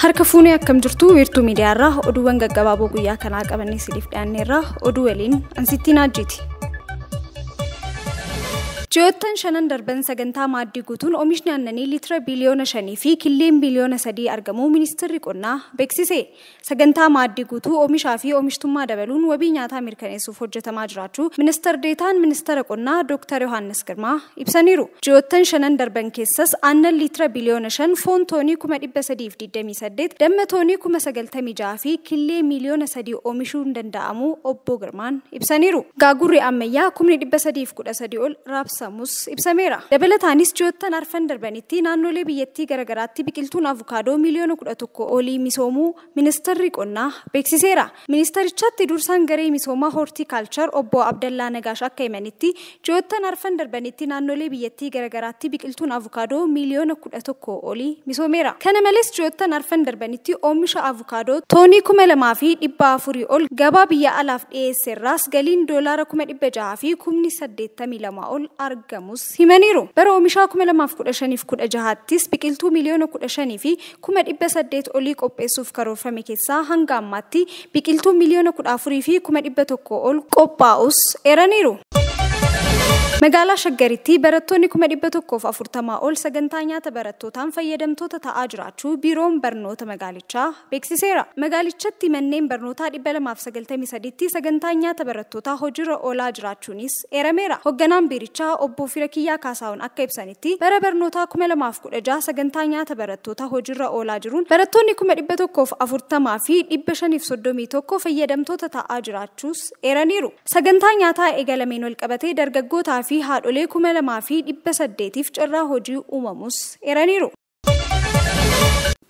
Harka fuunee akkam jirtu wiirtuu miidiyaarraa oduuwwan gaggabaaboo guyyaa kanaa qabannee isiniif dhiyaanneerraa oduu waliin Ansittiin Ajjiiti. Ji'oottan shanan darban sagantaa maaddii guutuun oomishni aannanii liitira biliyoona 5 fi killeen biliyoona 3 argamuu ministeerri qonnaa beeksise. Sagantaa maaddii guutuu oomishaa fi oomishtummaa dabaluun wabii nyaataa mirkaneessuuf hojjetamaa jiraachuu ministeer deetaan ministeera qonnaa Dr. Yohaannis Girmaa ibsaniiru. Ji'oottan shanan darban keessas aannan liitira biliyoona 5, foon toonii 328, damma toonii 96 fi killee miliyoona 3 oomishuun danda'amuu obbo Girmaan ibsaniiru. Gaagurri ammayyaa 313 ol raabsa ibsameera. Dabalataanis ji'oottan arfan darbanitti naannolee biyyattii garaagaraatti biqiltuun avukaadoo miliyoona 11 olii misoomuu ministeerri qonnaa beeksiseera. Ministeerichatti dursaan garee misoomaa hoortikaalchar obbo Abdallaa Nagaash akka himanitti ji'oottan arfan darbanitti naannolee biyyattii garaagaraatti biqiltuun avukaadoo miliyoona 11 olii misoomeera. Kana malees ji'oottan arfan darbanitti oomisha avukaadoo toonii 2400 ol gabaa biyya alaaf dhiyeesseerraas galiin doolaara 682 ol argamus himaniiru. Bara oomishaa 2015-16 biqiltuu miliyoona 15 fi 800 olii qopheessuuf karoorfame keessaa hanga ammaatti biqiltuu miliyoona 14 fi 100 ol qophaa'us eeraniiru. Magaalaa Shaggaritti barattoonni 140 ol sagantaa nyaata barattootaan fayyadamtoota ta'aa jiraachuu biiroon barnoota magaalichaa beeksiseera. Magaalichatti manneen barnootaa 293tti sagantaa nyaata barattootaa hojiirra oolaa jiraachuunis eerameera. Hoogganaan biirichaa obbo Firakiyyaa Kaasaawun akka ibsanitti bara barnootaa 2016 sagantaa nyaata barattootaa hojiirra oolaa jiruun barattoonni 140 fi 531 fayyadamtoota ta'aa jiraachuus eeraniiru. Sagantaa nyaataa eegalameen walqabatee dargaggootaa fi haadholee 2800 carraa hojii uumamus eeraniiru.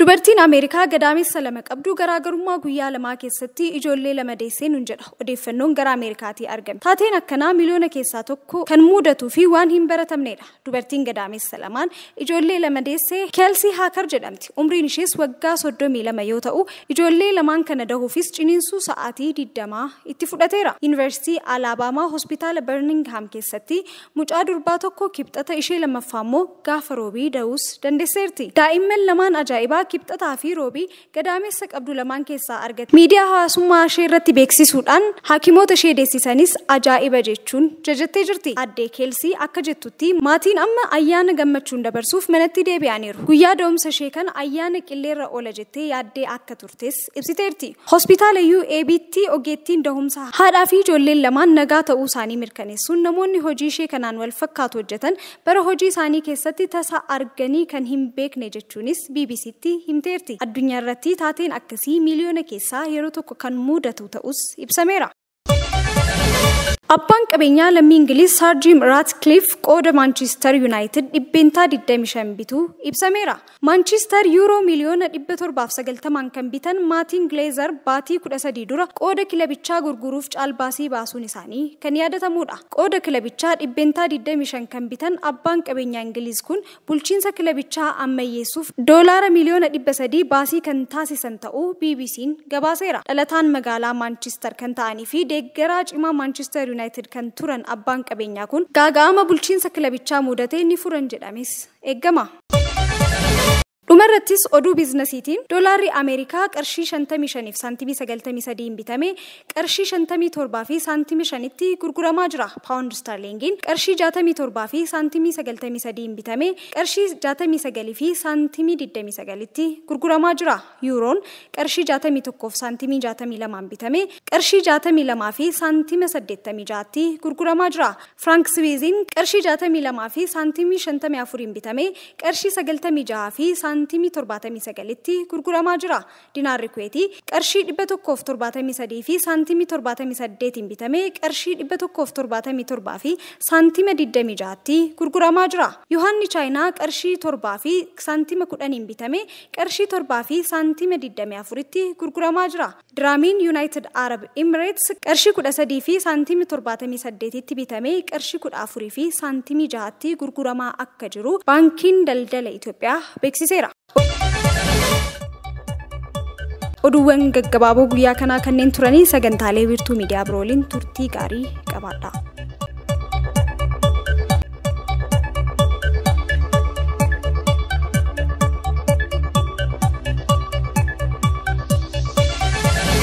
Dubartiin Ameerikaa gadaamessa lama qabdu garaagarummaa guyyaa lamaa keessatti ijoollee lama deessee nun jedha odeeffannoon gara Ameerikaatii argame. Taateen akkanaa miliyoona keessaa tokko kan mudatuu fi waan hin baratamnedha. Dubartiin gadaamessa lamaan ijoollee lama deessee Kelsey Haakar jedhamti. Umriin ishees waggaa 32 yoo ta'u ijoollee lamaan kana dahuufis ciniinsuu sa'aatii 20 itti fudhateera. Yuunivarsiitii Alabaamaa hospitaala Birmingham keessatti mucaa durbaa tokko kibxata ishee lammaffaa immoo gaafa roobii da'uus dandeesseerti. Daa'imman lamaan ajaa'ibaa kibxataa fi roobii gadaamessa qabdu lamaan keessaa argate. Miidiyaa hawaasummaa ishee irratti beeksisuudhaan hakimoota ishee deessisanis ajaa'iba jechuun jajattee jirti. Addee Keelsii akka jettutti maatiin amma ayyaana gammachuun dabarsuuf manatti deebi'aniiru. Guyyaa da'umsa ishee kana ayyaana qilleerra oola jettee yaaddee akka turtes ibsiteerti. Hospitaala UABtti ogeettiin da'umsa haadhaa fi ijoolleen lamaan nagaa ta'uu isaanii mirkaneessuun namoonni hojii ishee kanaan wal fakkaatu hojjetan bara hojii isaanii keessatti tasa arganii kan hin beekne jechuunis BBCtti himteerti. Addunyaa irratti taateen akkasii miliyoona keessaa yeroo tokko kan mudatu ta'us ibsameera. Abbaan qabeenyaa lammii Ingiliz Sir Jim Ratcliffe qooda Manchester United 25% bituu ibsameera. Manchester yuuroo miliyoona 790 kan bitan maatiin Glazer baatii 13 dura qooda kilabichaa gurguruuf caalbaasii baasuun isaanii kan yaadatamudha. Qooda kilabichaa 25% kan bitan abbaan qabeenyaa Ingiliz kun bulchiinsa kilabichaa ammayyeessuuf doolaara miliyoona 300 baasii kan taasisan ta'uu BBC'n gabaaseera. Dhalataan magaalaa Manchester kan ta'anii fi deeggaraa cimaa Manchester United kan turan abbaan qabeenyaa kun gaaga'ama bulchiinsa kilabichaa mudatee ni furan jedhames eeggama. Dhumarrattis oduu biizinasiitiin doolaarri Ameerikaa qarshii 55 fi saantimii 93 bitame qarshii 57 fi saantimii 5tti gurguramaa jira. Paawund Starlingiin qarshii 67 fi saantimii 93 bitame qarshii 69 fi saantimii 29tti gurguramaa jira. Yuuroon qarshii 61 fi saantimii 62 bitame qarshii 62 fi saantima 86tti gurguramaa jira. Frank Swiiziin qarshii 62 fi saantimii 54 bitame qarshii 96 fi saantimii 79tti gurguramaa jira. Dinaarri Kuweetii qarshii 173 fi saantimii 78 bitame qarshii 177 fi saantima 26tti gurguramaa jira. Yohaanni Chaayinaa qarshii 7 fi saantima 10 bitame qarshii 7 fi saantima 24tti gurguramaa jira. Diraamiin United Arab Emirates qarshii 13 fi saantimii 78tti bitame qarshii 14 fi saantimii 6tti gurguramaa akka jiru Baankiin Daldala Itoophiyaa beeksiseera. Oduuwwan gaggabaaboo guyyaa kanaa kanneen turanii sagantaalee wiirtuu miidiyaa birooliin turtii gaarii qabaadha.